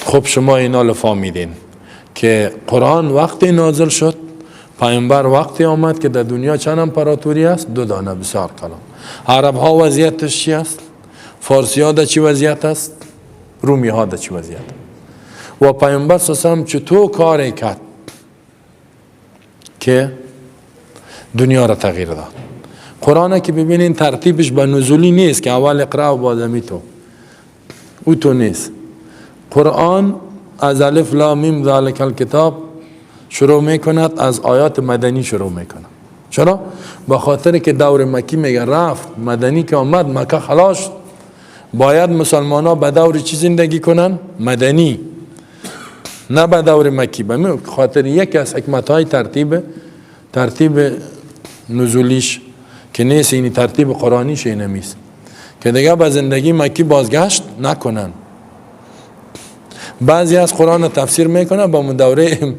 خب شما اینا لفامیدین که قرآن وقتی نازل شد، پیامبر وقتی آمد که در دنیا چند امپراتوری است؟ دو دانه، بسیار کلام. عرب ها وضعیتش چی است؟ فارسی ها در چی وضعیت است؟ رومی ها در چی وضعیت؟ و پیامبر صلی الله علیه و چطور کار کرد که دنیا را تغییر داد؟ قرآن که ببینین ترتیبش به نزولی نیست که اول اقرا و بعد تو، او تو نیست. قرآن از الف لام میم ذالک الکتاب شروع میکند، از آیات مدنی شروع میکند. چرا؟ به خاطر که دور مکی میگه رفت، مدنی که آمد مکه خلاص، باید مسلمان ها به دور چی زندگی کنن؟ مدنی، نه به دور مکی. به خاطر یکی از حکمت های ترتیب نزولیش که نیست، اینی ترتیب قرآنیش اینمیست که دیگه به زندگی مکی بازگشت نکنن. بعضی از قرآن تفسیر میکنن با دوره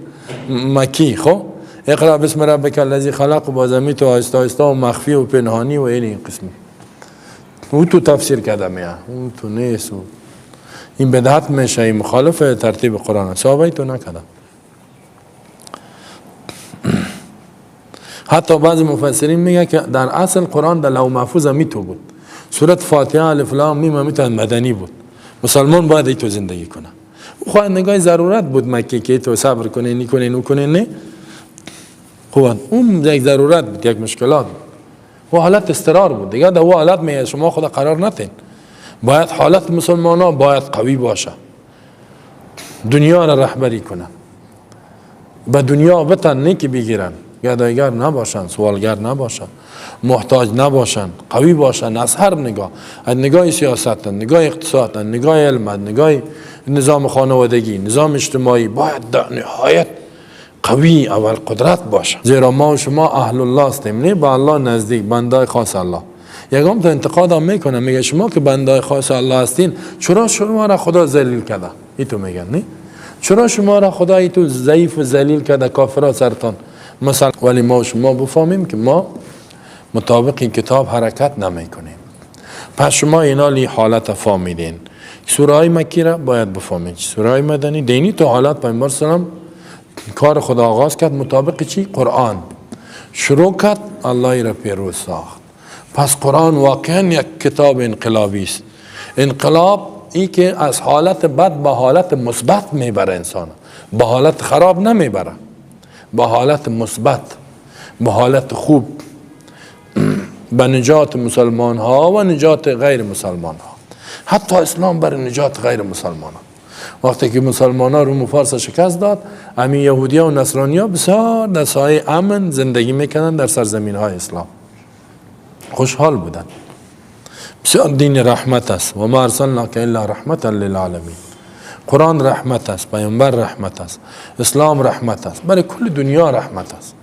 مکی. خب اقرا بسم ربک الذی خلق و بازمی تو آهسته آهسته و مخفی و پنهانی و این قسمی او تو تفسیر کرده میه، اون تو نیست و این بدعت میشه، این مخالف ترتیب قرآن. صحابه تو نکرده. حتی بعضی مفسرین میگه که در اصل قرآن در لوح محفوظ می تو بود، سورت فاتحه الف لام میم می تو مدنی بود، مسلمان باید ای تو زندگی کنه. خب نگاه ضرورت بود مکه که تو صبر کنه نکنه نکنه نه، خب اون یک ضرورت بود، یک مشکلات بود و حالت اضطرار بود دیگه. در اون حالت می شما خود قرار نتین، باید حالت مسلمان ها باید قوی باشه، دنیا را رهبری کنه، به دنیا بتن نیکی بگیرن، گدایگر نباشن، سوالگر نباشن، محتاج نباشن، قوی باشن از هر نگاه، از نگاه سیاست، نگاه اقتصاد، نگاه علم، نگاه نظام خانوادگی، نظام اجتماعی، باید در نهایت قوی اول قدرت باشه. زیرا ما و شما اهل الله هستیم، نه با الله نزدیک، بندای خاص الله. یکم تا انتقاد هم میکنه، میگه شما که بندای خاص الله هستین چرا شما را خدا ذلیل کرده؟ ای تو میگن نه، چرا شما را خدا ای تو ضعیف و ذلیل کرده، کافرا سرتان مثلا. ولی ما و شما بفهمیم که ما مطابق این کتاب حرکت نمی کنیم. پس شما اینا لی حالت فهمیدین. سوره های مکی را باید بفهمید، سوره های مدنی دینی تو حالت پیامبر سلام کار خدا آغاز کرد مطابق چی؟ قرآن شروع کرد، الله را پیروز ساخت. پس قرآن واقعا یک کتاب انقلابی است. انقلاب ای که از حالت بد به حالت مثبت میبره انسان، به حالت خراب نمیبره، به حالت مثبت، به حالت خوب، به نجات مسلمان ها و نجات غیر مسلمان ها. حتی اسلام بر نجات غیر مسلمان ها. وقتی که مسلمان ها روم و فارس شکست داد، همین یهودی ها و نصرانی ها بسیار در سایه امن زندگی میکنن در سرزمین های اسلام، خوشحال بودن. بسیار دین رحمت است. و ما ارسلناک الا رحمتا للعالمین. قرآن رحمت است، پیامبر رحمت است، اسلام رحمت است، برای کل دنیا رحمت است.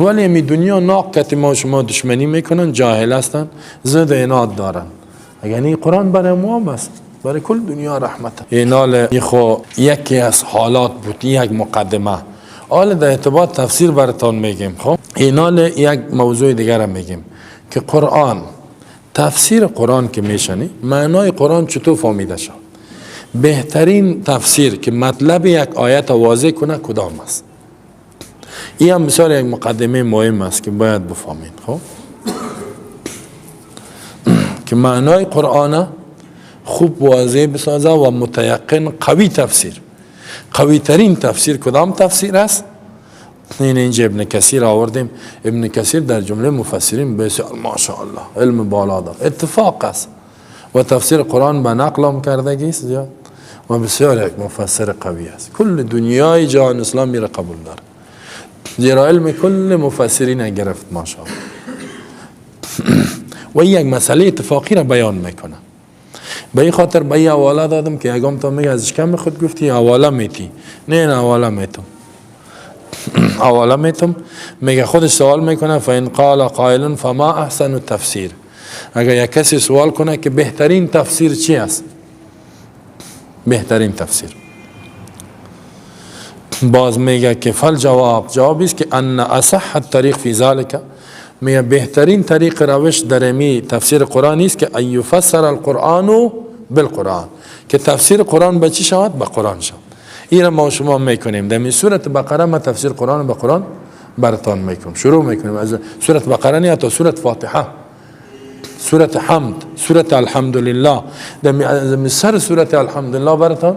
ولی می دنیا ناقت ما شما دشمنی میکنن، جاهل هستن، ضد عناد دارن. یعنی قرآن برای ما است، برای کل دنیا رحمت. اینال خو یکی از حالات بود، یک مقدمه. حالا در ارتباط تفسیر براتون میگیم. خب اینال یک موضوع دیگر هم میگیم که قرآن، تفسیر قرآن که میشنی، معنای قرآن چطور فهمیده شد؟ بهترین تفسیر که مطلب یک آیت واضح کنه کدام است؟ این هم بسیار یک مقدمه مهم است که باید بفهمید. خب که معنای قرآن خوب واضح بسازه و متیقن قوی تفسیر، قوی ترین تفسیر کدام تفسیر است؟ این اینجا ابن کثیر آوردیم. ابن کثیر در جمله مفسرین بسیار ماشاءالله علم بالا دار، اتفاق است و تفسیر قرآن به نقل هم کردگی است زیاد و بسیار یک مفسر قوی است. کل دنیای جهان اسلامی را قبول داره، زیرا علم کل مفسرین گرفت ماشاءالله. و یک مسئله اتفاقی را بیان میکنه. به این خاطر به این حواله دادم که یگام تا میگه از کم خود گفتی حواله میتی، نه نه حواله میتم، حواله میتم. میگه خودش سوال میکنه فان قال قائل فما احسن التفسیر. اگر یک کسی سوال کنه که بهترین تفسیر چی است، بهترین تفسیر، باز میگه که فل جواب، جواب است که ان اصح الطریق فی ذلک، میگه بهترین طریق روش در امی تفسیر قرآن است که ان یفسر القرآن بالقرآن، که تفسیر قرآن به چی شود؟ به قرآن شود. این را ما شما میکنیم در این سورت بقره. ما تفسیر قرآن به قرآن براتان میکنیم، شروع میکنیم از سورت بقره نه تا سورت فاتحه، سورت حمد، سورت الحمدلله. در سر سورت الحمدلله براتان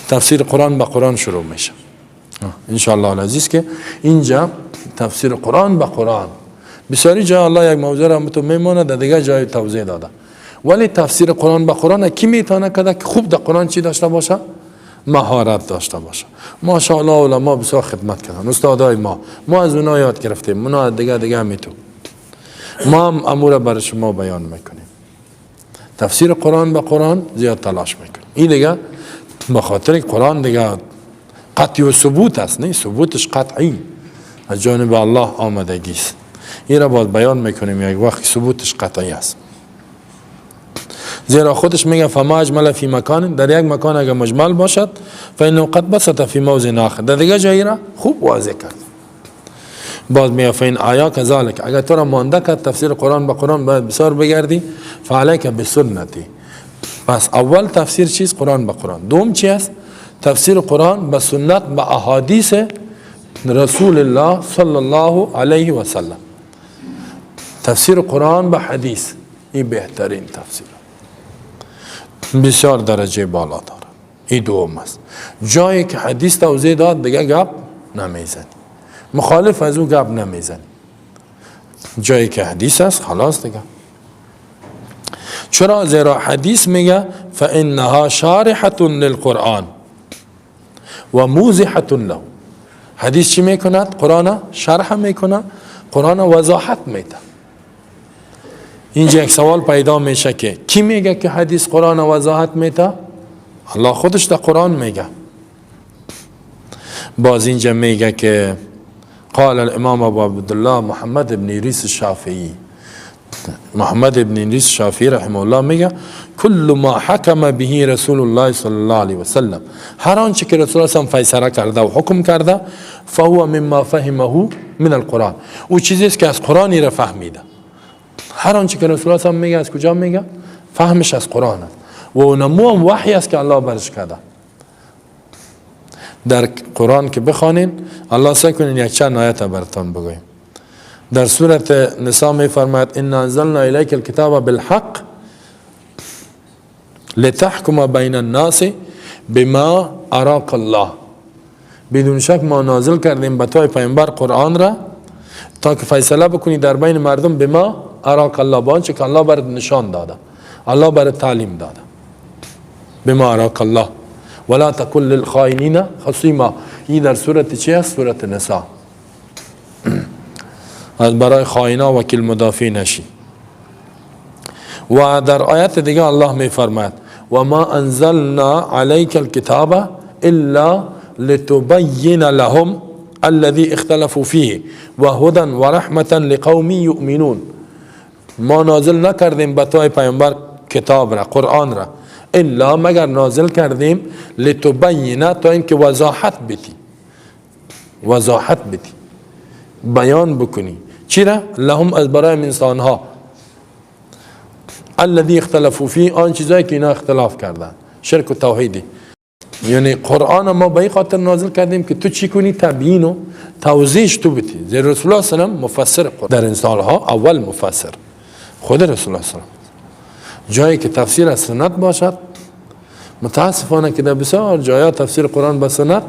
تفسیر قرآن به قرآن شروع میشه انشاءالله العزیز. که اینجا تفسیر قرآن به قرآن بسیاری جای الله یک موضوع را تو میمونه، در دیگه جای توضیح داده. ولی تفسیر قرآن به قرآن کی میتونه کده که خوب در قرآن چی داشته باشه؟ مهارت داشته باشه. ماشاءالله علما بسیار خدمت کردن، استادای ما از اونا یاد گرفتیم، اونا دیگه میتو ما هم امور برای شما بیان میکنیم. تفسیر قرآن به قرآن زیاد تلاش میکنیم. این دیگه به خاطر قرآن دیگه قطعی و ثبوت است، نه ثبوتش قطعی از جانب الله آمدگی است. این را باید بیان میکنیم یک وقت ثبوتش قطعی است. زیرا خودش میگه فما اجمل فی مکان، در یک مکان اگر مجمل باشد فانه قد بسط فی موضع آخر، در دیگه جایی را خوب واضح کرد. باز میگه فین آیا کذالک، اگر تو را مانده کرد تفسیر قرآن به قرآن باید بسیار بگردی، فعلیک بسنتی. پس اول تفسیر چیست؟ قرآن به قرآن. دوم چی است؟ تفسیر قرآن به سنت، به احادیث رسول الله صلی الله علیه و سلم. تفسیر قرآن به حدیث، این بهترین تفسیر، بسیار درجه بالا داره. این دوم است. جایی که حدیث توضیح داد دیگه گپ نمیزنی، مخالف از او گپ نمیزنی. جایی که حدیث است خلاص دیگه. چرا؟ زیرا حدیث میگه فانها شارحة للقرآن و موضحة له. حدیث چی میکند؟ قرآن شرح میکنه، قرآن وضاحت میده. اینجا یک سوال پیدا میشه که کی میگه که حدیث قرآن وضاحت میده؟ الله خودش در قرآن میگه. باز اینجا میگه که قال الامام ابو عبدالله محمد بن ادریس الشافعی، محمد بن ادریس الشافعی رحمه الله میگه کل ما حکم به رسول الله صلی الله علیه وسلم، هر آنچه که رسول الله فیصله کرده و حکم کرده، فهو مما فهمه من القرآن، او چیزی است که از قرآن را فهمیده. هر آنچه که رسول الله میگه از کجا میگه؟ فهمش از قرآن است و اونمو هم وحی است که الله برش کرده. در قرآن که بخوانین الله سعی کنین یک چند آیت براتون بگویم. در سورت نساء می فرماید انا انزلنا الیک الکتاب بالحق لتحکم بین الناس بما اراک الله. بدون شک ما نازل کردیم به تو پیامبر قرآن را تا که فیصله بکنی در بین مردم بما اراک الله، با آنچه که الله برات نشان داده، الله برات تعلیم داده. بما اراک الله ولا تکن للخائنین خصیما. این در سورت چی است؟ سورت نساء. از برای خائنا وکیل مدافع نشی. و در آیت دیگه الله می فرماید و ما انزلنا علیک الکتاب الا لتبین لهم الذي اختلفوا فيه وهدى ورحمة لقوم یؤمنون. ما نازل نکردیم به تو پیامبر کتاب را، قرآن را، الا مگر نازل کردیم لتبین، تا اینکه وضاحت بدی، وضاحت بدی، بیان بکنی. چی را؟ لهم، از برای انسان ها، الذي اختلفوا فيه، آن چیزایی که اینا اختلاف کردن، شرک و توحیدی. یعنی قرآن ما به این خاطر نازل کردیم که تو چی کنی؟ تبیین و توضیحش تو بدی. زیرا رسول الله صلی الله علیه و سلم مفسر قرآن در انسان ها، اول مفسر خود رسول الله صلی الله علیه و سلم. جایی که تفسیر از سنت باشد، متاسفانه که در بسیار جایا تفسیر قرآن به سنت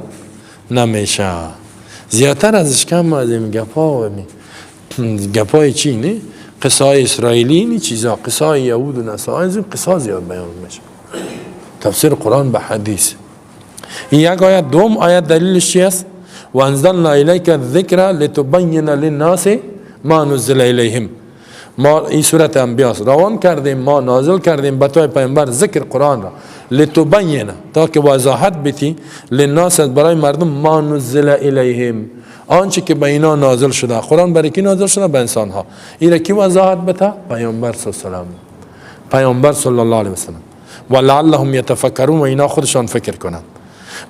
نمیشه. زیادتر ازش کم از این گپا و گپای چی نه؟ قصه های اسرائیلی نی چیزا، قصه های یهود و نصارا، از این قصه زیاد بیان میشه. تفسیر قرآن به حدیث. این یک آیت. دوم آیت دلیلش چی است؟ و انزلنا الیک الذکر لتبین للناس ما نزل الیهم. ما این سورت انبیاء روان کردیم، ما نازل کردیم به تو پیامبر ذکر قرآن را، لتبین، تا که وضاحت بتی، للناس، برای مردم، ما نزل الیهم، آنچه که به اینا نازل شده. قرآن برای کی نازل شده؟ به انسان ها. این کی وضاحت بته؟ پیامبر صلی الله علیه و سلم، پیامبر صلی الله علیه و سلم. و لعلهم یتفکرون، و اینا خودشان فکر کنند.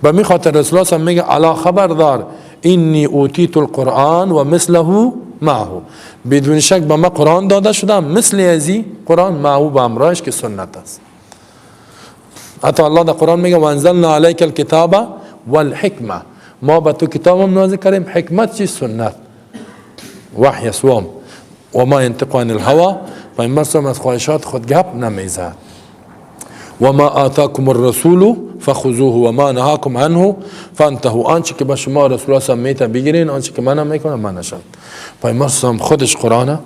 به می خاطر رسول الله میگه الا خبردار انی اوتیت القرآن و مثله معه، بدون شک به ما قرآن داده شده، مثل ازی قرآن معه، به همراهش که سنت است. حتی الله در قرآن میگه وانزلنا علیک الکتاب والحکمه، ما به تو کتاب هم نازل کردیم. حکمت چی؟ سنت، وحی سوم. و ما ینطق عن الهوی، پیامبر صلی از خواهشات خود گپ نمیزد. و ما آتاکم الرسول فخذوه و ما نهاکم عنه فانتهوا، آنچه که به شما رسول الله صلی میته بگیرین، آنچه که منع میکنه منع نشد. پیامبر صلی خودش قرآن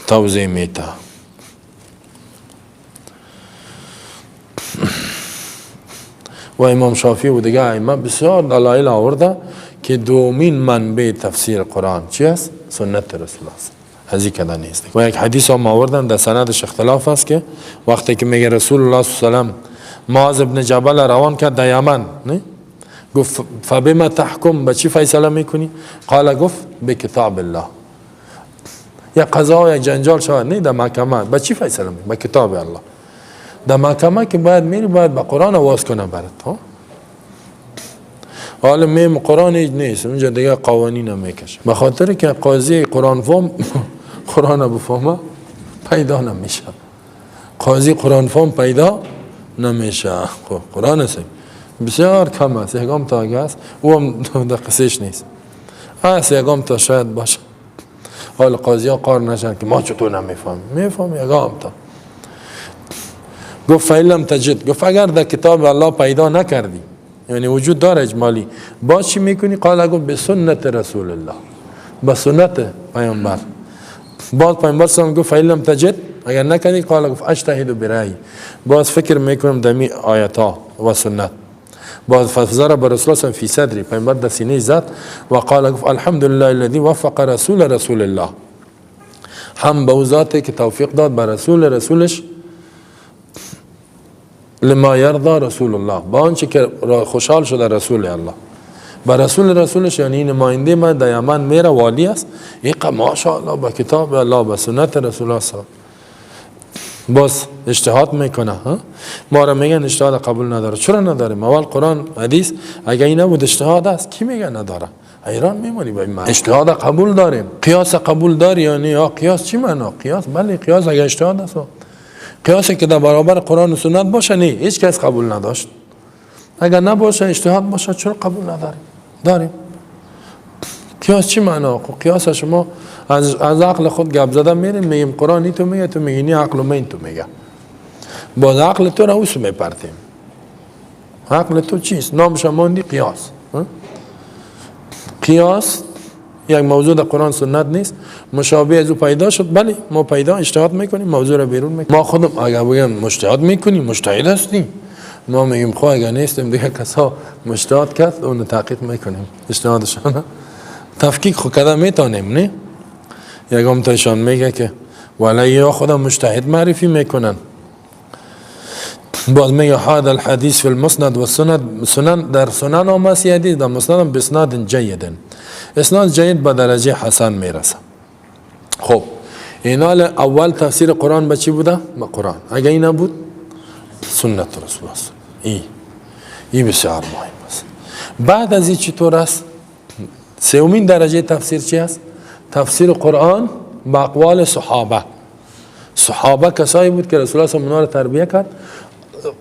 توضیح میته. و امام شافعی و دیگه ائمه بسیار دلایل آورده که دومین منبع تفسیر قرآن چی است؟ سنت رسول است. از این کده نیست. و یک حدیث هم آوردن در سندش اختلاف است که وقتی که میگه رسول الله صلی الله علیه و سلم معاذ ابن جبل روان کرد در یمن، نه؟ گفت فبما تحکم، به چی فیصله میکنی؟ قال، گفت به کتاب الله. یا قضا یا جنجال شود نه در محکمه، به چی فیصله میکنی؟ به کتاب الله. در محکمه که باید میری باید به قرآن آواز کنه برات. ها حالا میم قرآن هیچ نیست اونجا، دیگه قوانین میکشه. به خاطر که قاضی قرآن فهم قرآن بفهمه پیدا نمیشه. قاضی قرآن فهم پیدا نمیشه. خب قرآن است بسیار کم است، یکم تا است، او هم در قصهش نیست. است یکم تا شاید باشه. حال قاضی ها قار نشن که ما چطور نمیفهمیم. میفهمیم یکم تا. گفت فإن تجد، گفت اگر در کتاب الله پیدا نکردی، یعنی وجود داره اجمالی، باز چی میکنی؟ قال، گفت به سنت رسول الله، به سنت پیامبر. باز پیامبر صلی گفت فإن تجد، اگر نکردی، قال، گفت اجتهد برأیی، باز فکر میکنم دمی آیت ها و سنت. باز فضرب رسول الله فی صدری، پیامبر در سینه زد و قال، گفت الحمد لله الذي وفق رسول رسول الله، هم به ذاتی که توفیق داد به رسول رسولش، لما یرضى رسول الله، با آنچه که خوشحال شده رسول الله با رسول رسولش، یعنی نماینده ما در یمن میره والی است، این ماشاءالله با کتاب الله با سنت رسول الله صلی باز اجتهاد میکنه. ها ما را میگن اجتهاد قبول نداره. چرا نداره؟ اول قرآن حدیث اگه این نبود اجتهاد است، کی میگه نداره؟ حیران میمونی با این معنی. اجتهاد قبول داریم، قیاس قبول داری یعنی یا قیاس چی معنا؟ قیاس بله، قیاس اگه اجتهاد است، قیاسی که در برابر قرآن و سنت باشه نه، هیچ کس قبول نداشت. اگر نباشه اجتهاد باشه چرا قبول نداریم؟ داریم. قیاس چی معنا؟ قیاس شما از عقل خود گپ زدن میریم، میگیم قرآن تو میگه، تو میگی نه عقل من تو میگه. باز عقل تو را اوس میپرتیم. عقل تو چیست؟ نامش ماندی قیاس. قیاس یک موضوع در قرآن سنت نیست، مشابه از او پیدا شد، بله ما پیدا اجتهاد میکنیم، موضوع را بیرون میکنیم. ما خودم اگر بگم مجتهد میکنیم، مجتهد هستیم، ما میگیم خب اگر نیستیم دیگه کسا مجتهد کرد اونو تحقیق میکنیم اجتهادشان تفکیک خود کده میتونیم. نه یکم تاشان میگه که ولی یا خودم مجتهد معرفی میکنن. باز میگه هذا الحديث في المسند والسند، سنن در سنن آمد حدیث در مسند بسناد جید، اسناد جید به درجه حسن میرسه. خب اینا اول تفسیر قرآن به چی بوده؟ به قرآن. اگه این نبود سنت رسول است. ای بسیار مهم است. بعد از این چطور است؟ سومین درجه تفسیر چی است؟ تفسیر قرآن به اقوال صحابه. صحابه کسایی بود که رسول الله صلی الله علیه و تربیه کرد.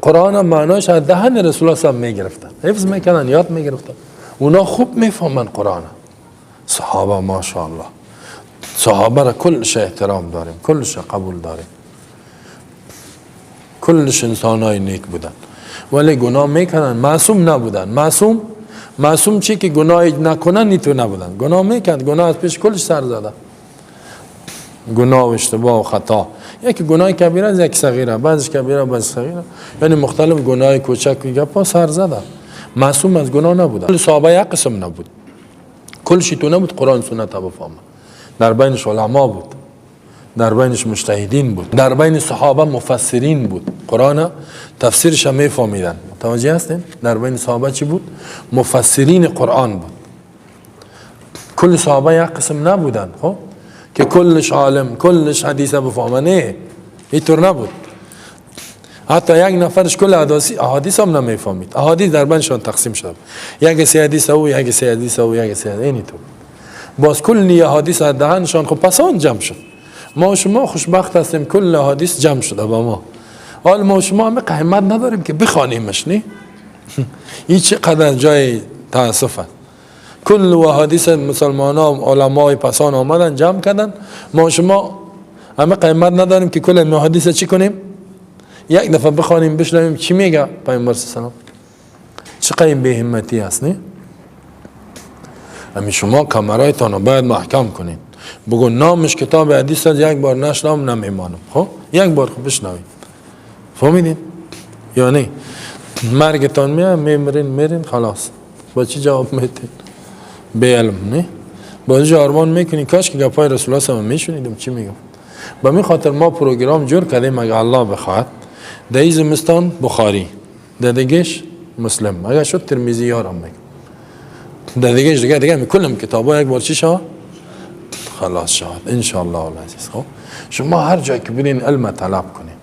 قرآن معناش از دهن رسول الله صلی الله علیه و میگرفتن، حفظ میکردن، یاد میگرفتن. اونا خوب میفهمن قرآن. صحابه ماشاءالله، صحابه را کلش احترام داریم، کلش قبول داریم، کلش انسانای نیک بودن، ولی گناه میکنن، معصوم نبودن. معصوم چی که گناه نکنن نیتو نبودن، گناه میکرد، گناه از پیش کلش سر زده، گناه و اشتباه و خطا. یکی گناه کبیره است، یکی صغیره، بعضش کبیره بعضش صغیره، یعنی مختلف گناه کوچک گپا سر زده. معصوم از گناه نبودن. کل صحابه یک قسم نبود، کلشی تو نبود قرآن سنت بفهمه. در بینش علما بود، در بینش مجتهدین بود، در بین صحابه مفسرین بود، قرآن تفسیرش هم میفهمیدن. متوجه هستین؟ در بین صحابه چی بود؟ مفسرین قرآن بود. کل صحابه یک قسم نبودن، خب که کلش عالم کلش حدیث بفهمه، نه اینطور نبود. حتی یک نفرش کل احادیث هم نمیفهمید. احادیث در بینشان تقسیم شد، یک سه حدیث او، یک سه حدیث او، یک سه اینی تو. باز کلی احادیث از دهنشان خب پس آن جمع شد. ما شما خوشبخت هستیم، کل احادیث جمع شده با ما. حال ما شما همه قیمت نداریم که بخوانیمش، نه؟ این چقدر جای تاسف است. کل و حدیث مسلمان ها علمای پسان آمدن جمع کردن، ما شما همه قیمت نداریم که کل حدیث چی کنیم؟ یک دفعه بخوانیم بشنویم چی میگه پیامبر صلی الله علیه و سلم. چقدر این بی‌همتی است، نه؟ همین شما کمرایتان رو باید محکم کنین، بگو نامش کتاب حدیث است، یک بار نشنوم نمیمانم. خب یک بار خوب بشنوید، فهمیدین یا نه؟ مرگتان میاد میمرین میرین خلاص، با چی جواب میتین؟ به علم، نه؟ با چی آرمان میکنین؟ کاش که گپای رسول الله صلی الله علیه و میشنیدم چی میگم. به می خاطر ما پروگرام جور کردیم، اگه الله بخواد در این زمستان بخاری، در دیگهش مسلم، اگه شد ترمذی یارم میگم، در دیگهش دیگه دیگه میکلم کتابا یک بار چی شد؟ خلاص شد ان شاء الله العزیز. خب شما هر جای که برین علم طلب کنین،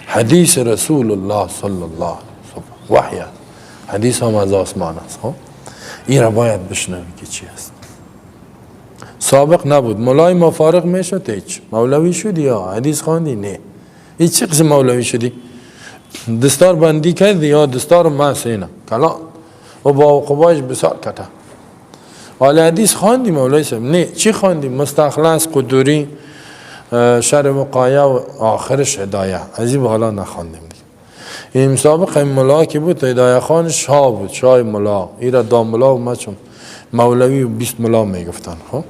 حدیث رسول الله صلی الله علیه و وحی، حدیث هم از آسمان است. خب این را باید بشنوی که چی است. سابق نبود، مولای ما فارغ میشد هیچ، مولوی شدی یا حدیث خواندی؟ نه، هیچ چه قسم مولوی شدی؟ دستار بندی کردی یا دستار ما سینه کلا و با قبایش بسار کتا. حالا حدیث خواندی مولوی صاحب؟ نه، چی خواندی؟ مستخلص، قدوری، شرح وقایه و آخرش هدایه. از این حالا نخواندیم دیگه. این مسابقه این ملا که بود هدایه خان شاه بود، شاه ملا، ایرا داملا و ما چون مولوی و 20 ملا میگفتن. خب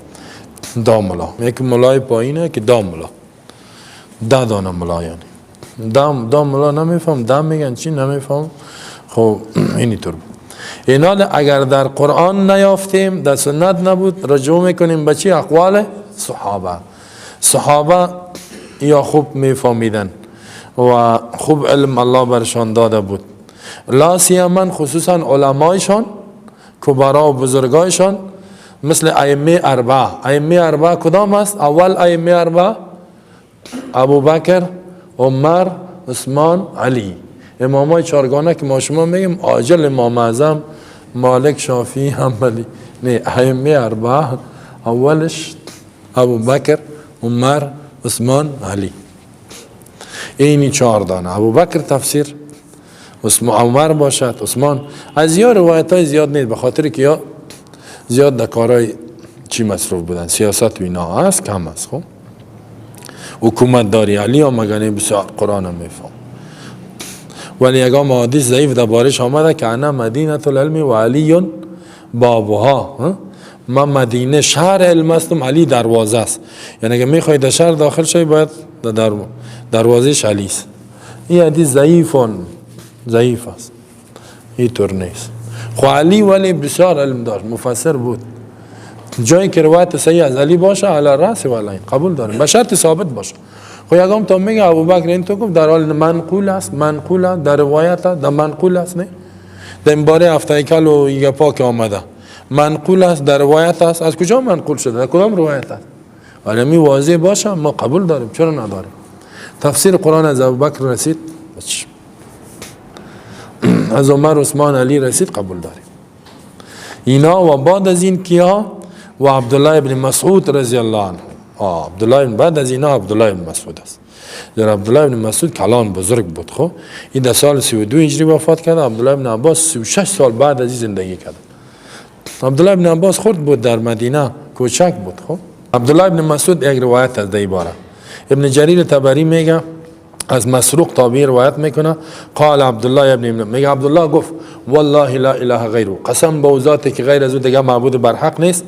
داملا، یک ملای پایینه که داملا، 10 دانه ملا، یعنی دام ملا نمیفهم، دام میگن چی نمیفهم. خب اینی طور بود. اینا اگر در قرآن نیافتیم، در سنت نبود، رجوع میکنیم به چی؟ اقوال صحابه. صحابه یا خوب میفهمیدن و خوب علم الله برشان داده بود، لا سیما خصوصا علمایشان، کبرا و بزرگایشان، مثل ائمه اربعه. ائمه اربعه کدام است؟ اول ائمه اربعه ابوبکر، عمر، عثمان، علی، امامای چارگانه که ما شما میگیم عاجل امام اعظم، مالک، شافعی، حنبلی. نه، ائمه اربعه اولش ابوبکر، عمر، عثمان، علی، اینی چهار دانه. ابوبکر تفسیر، عمر باشد، عثمان. از یا روایت های زیاد نیست، به خاطر که یا زیاد در کارهای چی مصروف بودن، سیاست و اینا هست کم است. خب حکومت داری علی هم مگنی بسیار قرآن هم میفهم، ولی یکم حدیث ضعیف در بارش آمده که انا مدینه العلم و علی بابها، من مدینه شهر علم هستم، علی دروازه است. یعنی اگه میخوای در شهر داخل شوی باید در دروازه علی است. این حدیث ضعیف است، این طور نیست. خب علی ولی بسیار علم داشت، مفسر بود. جایی که روایت صحیح از علی باشه علی رأس و علی قبول داریم، به شرط ثابت باشه. خب یکم تا میگه ابوبکر این تو گفت در حال منقول است، منقول است، در روایت در منقول است، نه در این باره هفته کل و یه پاک آمده منقول است، در روایت است. از کجا منقول شده؟ در کدام روایت است؟ ولی می واضح باشه ما قبول داریم، چرا نداریم؟ تفسیر قرآن از ابوبکر رسید، از عمر، عثمان، علی رسید، قبول داریم اینا. و بعد از این کیا؟ و عبدالله ابن مسعود رضی الله عنه. عبدالله بعد از اینا عبدالله ابن مسعود است. در عبدالله ابن مسعود کلان بزرگ بود. خب این در سال 32 هجری وفات کرد. عبدالله ابن عباس 36 سال بعد از این زندگی کرد. عبدالله ابن عباس خرد بود در مدینه، کوچک بود. خب عبدالله ابن مسعود یک روایت از دی باره ابن جریر طبری میگه از مسروق تابعی روایت میکنه، قال عبدالله ابن، میگه عبدالله گفت والله لا اله غیره، قسم به ذاتی که غیر از او دیگه معبود برحق نیست،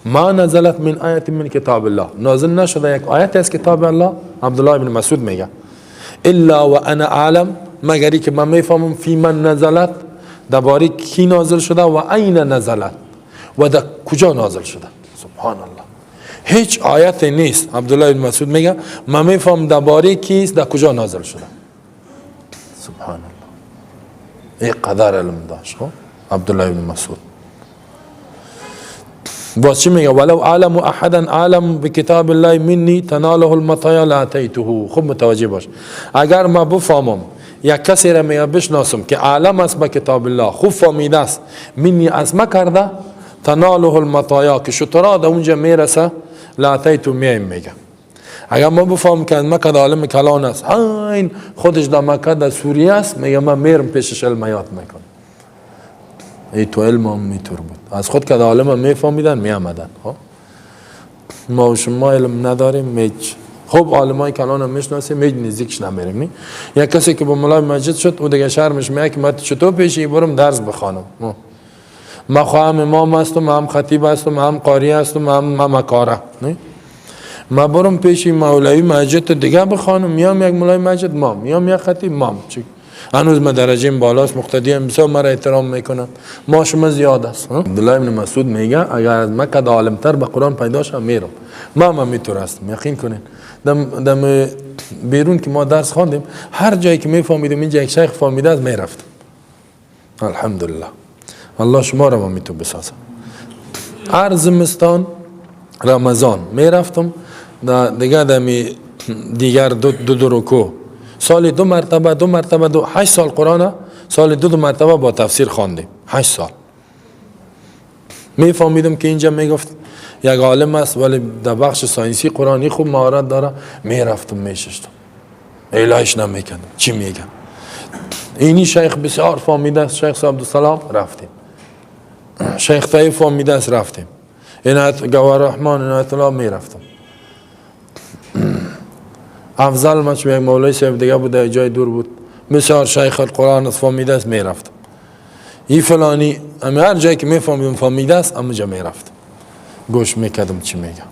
ما نزلت من آیت من کتاب الله، نازل نشده یک آیت از کتاب الله. عبدالله ابن مسعود میگه الا و انا اعلم، مگری که من میفهمم فی من نزلت، درباره کی نازل شده، و عین نزلت، و در کجا نازل شده. سبحان الله، هیچ آیت نیست. عبدالله ابن مسعود میگه من میفهم درباره کیست، در کجا نازل شده. سبحان الله، این قدر علم داشت عبدالله ابن مسعود. باز چی میگه؟ ولو اعلم احدا اعلم بکتاب الله منی تناله المطایا لاتیته. خوب متوجه باش، اگر ما بفهمم یک کسی را میگه بشناسم که عالم است به کتاب الله، خوب فهمیده است، منی از ما کرده، تناله المطایا، که شترا در اونجا میرسه، لاتیتو میایم. میگه اگر ما بفهم که مکه عالم کلان است، این خودش در مکه در سوریه است، میگه من میرم پیشش علم یاد میکنم. ای تو علم هم میتور بود، از خود که عالم هم میفهمیدن میامدن. خب ما و شما علم نداریم هیچ. خب عالمای کلان هم میشناسیم، هیچ نزدیکش نمیریم. یک کسی که با مولای مسجد شد او دیگه شرمش میاد که من چطور پیشی برم درس بخوانم، ما خواهم امام هستم، هم خطیب هستم، هم قاری هستم، هم کاره. ما برم پیشی مولوی مسجد دیگه بخوانم، میام یک مولای مسجد مام، میام یک خطیب مام. هنوز ما درجه بالاست، مقتدی هم بسیار مرا احترام میکنن، ما شما زیاد است. عبدالله ابن مسعود میگه اگر از مکه عالمتر به قرآن پیدا شم میرم. ما هم میتور هستم، یقین کنین. دم بیرون که ما درس خواندیم، هر جایی که میفهمیدیم اینجا یک شیخ فهمیده است میرفتم. الحمدلله الله شما را ما میتون بسازم. هر زمستان رمضان میرفتم دیگه دمی دیگر دو دو, دو رکوع، سال دو مرتبه، دو مرتبه دو، 8 سال قرآن سال دو دو مرتبه با تفسیر خواندیم. 8 سال میفهمیدم که اینجا میگفت یک عالم است ولی در بخش ساینسی قرآنی خوب مهارت داره، میرفتم میشستم الهش نمیکردم چی میگم. اینی شیخ بسیار فهمیده است، شیخ عبدالسلام رفتیم، شیخ طیب فهمیده است رفتیم، عنایت گوهر رحمان عنایت الله میرفتم. افضل ما چون یک مولوی صاحب دیگه بود در جای دور بود، بسیار شیخ القرآن فهمیده است میرفتم. این فلانی اما هر جایی که میفهمیدم فهمیده است اما میرفتم گوش میکردم چی میگم.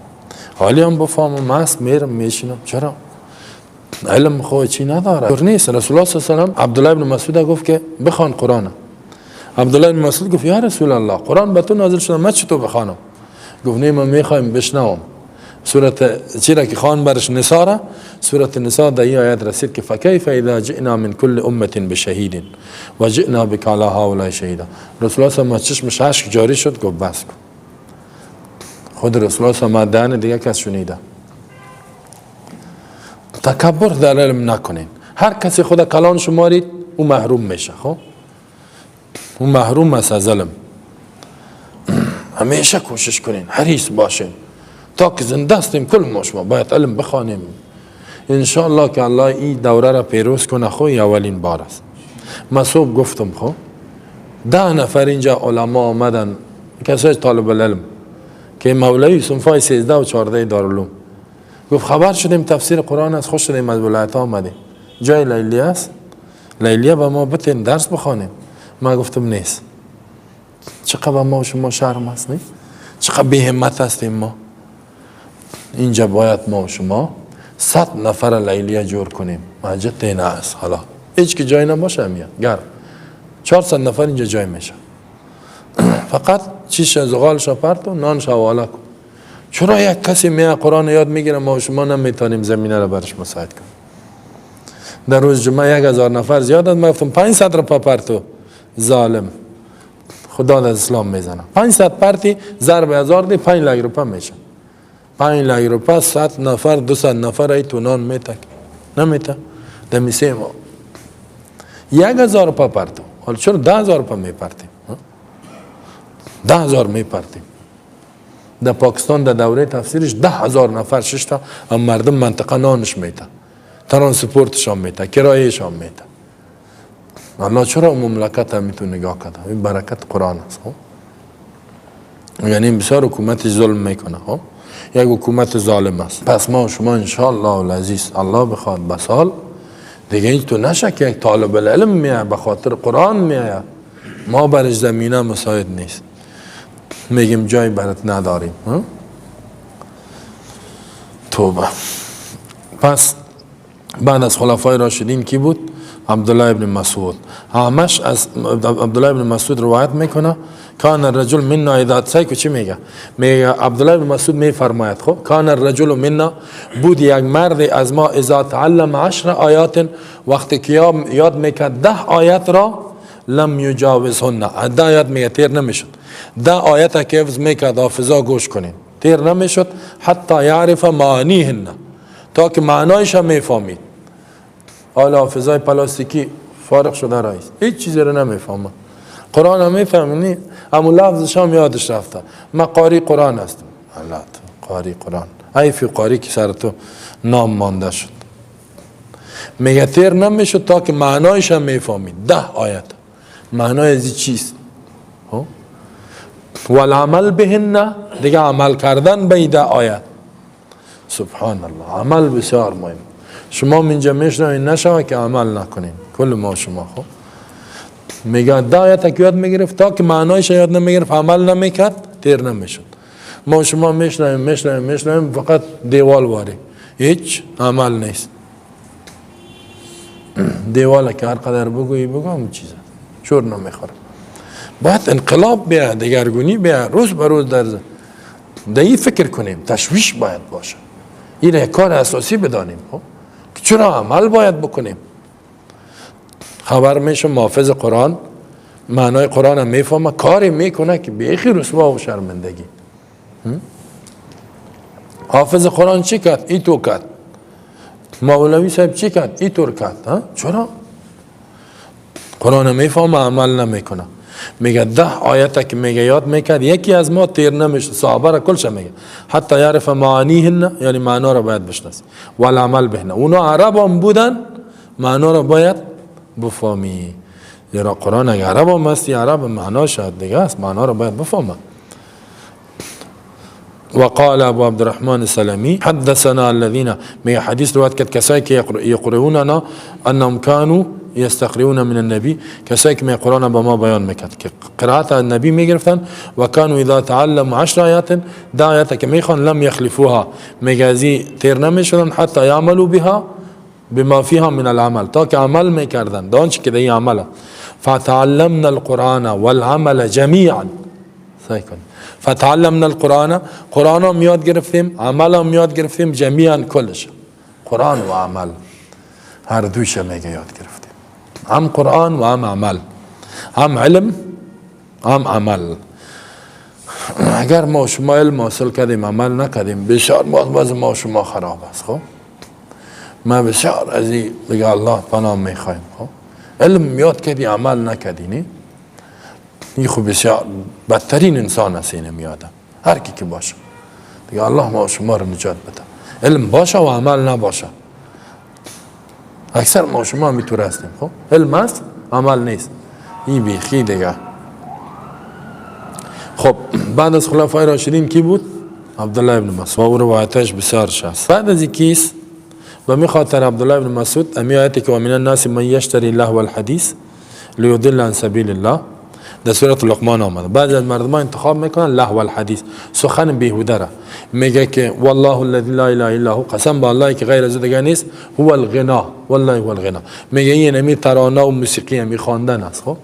حالی هم بفهمم هست میرم میشینم. چرا؟ علم خو چی نداره نیست. رسول الله صلی الله علیه و سلم عبدالله بن مسعود گفت که بخوان قرآن. عبدالله بن مسعود گفت یا رسول الله قرآن به تو نازل شده، من چطور بخوانم؟ گفت نه من میخوایم بشنوم. سورة چیرا که خوان برش نسا، سورة نسا در این آیت رسید که فکیف اذا جئنا من کل امه بشهید و جئنا بک علی هؤلاء شهیدا. رسول الله صلی الله علیه و چشمش اشک جاری شد، گفت بس کن. خود رسول الله صلی الله علیه و دهن دیگه کس شنیده. تکبر در علم نکنین. هر کسی خود کلان شمارید او محروم میشه. خب او محروم است از علم. همیشه کوشش کنین، حریص باشین تا که زنده هستیم. کل ما شما باید علم بخوانیم انشاءالله که الله این دوره را پیروز کنه. خو اولین بار است. من صبح گفتم خو 10 نفر اینجا علما آمدن، کسای طالب العلم که مولوی صنفای 13 و 14 دارالعلوم، گفت خبر شدیم تفسیر قرآن است، خوش شدیم از ولایت آمدیم، جای لیلیه است، لیلیه به ما بتین درس بخوانیم. من گفتم نیست. چقدر ما و شما شرم است، نه؟ چقدر بی همت هستیم ما. اینجا باید ما و شما 100 نفر لیلیه جور کنیم. مسجد تینه است، حالا هیچ که جای نباشه میاد گرم 400 نفر اینجا جای میشه. فقط چیش زغالش پرت و نانش حواله کن. چرا یک کسی میاد قرآن یاد میگیره ما و شما نمیتونیم زمینه را برش مساعد کنیم؟ در روز جمعه 1000 نفر زیاد است، من گفتم 500 رو پرتو ظالم، خدا از اسلام میزنه. 500 پرتی ضرب 1000 دی 5 لک روپه میشه. 5 لک روپه 100 نفر 200 نفر ای تو نان میتک نمیته دمیسه ما 1000 روپه پرتو. حالا چرا 10000 روپه میپرتیم؟ 10000 میپرتیم. در پاکستان در دوره تفسیرش 10000 نفر ششتا هم مردم منطقه نانش میته، ترانسپورتش هم میته، کرایهش هم میته. الله چرا مملکت هم میتونه نگاه کرده؟ این برکت قرآن است. یعنی بسیار حکومت ظلم میکنه، یک حکومت ظالم است. پس ما و شما انشاءالله العزیز الله بخواد بسال دیگه این تو نشه که یک طالب العلم میه به خاطر قرآن میه، ما برش زمینه مساعد نیست، میگیم جای برات نداریم. توبه. پس بعد از خلفای راشدین کی بود؟ عبدالله ابن مسعود. همش از عبدالله ابن مسعود روایت میکنه کان الرجل منا اذا سایکو چی میگه؟ میگه عبدالله ابن مسعود میفرماید خب کان الرجل منا، بود یک مرد از ما اذا تعلم 10 آیات، وقتی که یاد میکرد 10 آیت را لم یجاوزهن، 10 آیت میگه تیر نمیشد، 10 آیت که حفظ میکرد حافظا گوش کنین تیر نمیشد، حتی یعرف معانیهن، تا که معنایش هم میفهمید. حالا حافظای پلاستیکی فارغ شده رئیس هیچ چیزی رو نمیفهمه، قرآن هم میفهمی اما لفظش هم یادش رفته. من قاری قرآن هستم. الله قاری قرآن ای فقاری که سر تو نام مانده شد. میگه تیر نمیشد تا که معنایش هم میفهمید. 10 آیت معنای از چیست؟ والعمل بهن، دیگه عمل کردن به 10 آیت. سبحان الله، عمل بسیار مهم. شما اینجا میشنوین نشوه که عمل نکنین، کل ما شما. خب میگه 10 آیت که یاد میگرفت تا که معنایش یاد نمیگرفت عمل نمیکرد تیر نمیشد. ما شما میشنویم میشنویم میشنویم فقط دیوال واری، هیچ عمل نیست. دیوال که هر قدر بگویی بگو هم چیزه شور نمیخوره. باید انقلاب بیا، دگرگونی بیا، روز به روز در این فکر کنیم، تشویش باید باشه. این یک کار اساسی بدانیم خب چرا عمل باید بکنیم. خبر میشه محافظ قرآن معنای قرآن هم میفهمه، کاری میکنه که بیخی رسوا و شرمندگی. حافظ قرآن چی کرد؟ ای تو کرد. مولوی صاحب چی کرد؟ ای طور کرد. چرا؟ قرآن میفهمه عمل نمیکنه. میگه 10 آیت که میگه یاد میکرد یکی از ما تیر نمیشه، صحابه را کلش میگه حتی یعرف معانیهن، یعنی معنا را باید بشناسی، والعمل بهن. اونا عرب هم بودن، معنا را باید بفهمی. زیرا قرآن اگه عرب هم هستی، عرب معناش دیگه است، معنا را باید بفهمه. وقال ابو عبد الرحمن السلمي حدثنا الذين، میگه حدیث روایت کرد کسایی که یقرؤوننا انهم كانوا يستقرؤون من النبي، کسایی که قرآن با ما بیان میکرد که قرائت النبی میگرفتن، و كانوا اذا تعلموا 10 آیات، 10 آیات که میخوان لم يخلفوها، میگه ازی تیر نمیشدن حتی يعملوا بها بما فيها من العمل، تا که عمل میکردن دانچ که دی عمل. فتعلمنا القرآن والعمل جميعا، سعی کن. فتعلمنا القرآن، قرآن هم یاد گرفتیم، عمل هم یاد گرفتیم، جمیعا کلش قرآن و عمل هر دوش میگه یاد گرفتیم، هم قرآن و هم عمل، هم علم هم عمل. اگر ما شما علم حاصل کردیم عمل نکردیم، بسیار باز ما شما خراب است. خب ما بسیار از این دیگه الله پناه میخوایم. خب علم یاد کردی عمل نکردی، نه این خب بسیار بدترین انسان است. اینم یادم هر کی که باشه دیگه الله ما شما رو نجات بده. علم باشه و عمل نباشه، اکثر ما شما همیطور هستیم. خب علم است عمل نیست، این بیخی دیگه. خب بعد از خلفای راشدین کی بود؟ عبدالله ابن مسعود، و روایتش بسیار شاست. بعد از کیست؟ و می خاطر عبدالله ابن مسعود امی آیتی که و من الناس من یشتری لهو الحدیث لیضل عن سبیل الله در سورة لقمان آمده. بعضی از مردم انتخاب میکنن لهو الحدیث، سخن بیهوده را. میگه که والله الذی لا اله الا هو، قسم به الله که غیر از او دیگه نیست، هو الغنا، والله هو الغنا. میگه این امی ترانه و موسیقی امی خواندن است. خب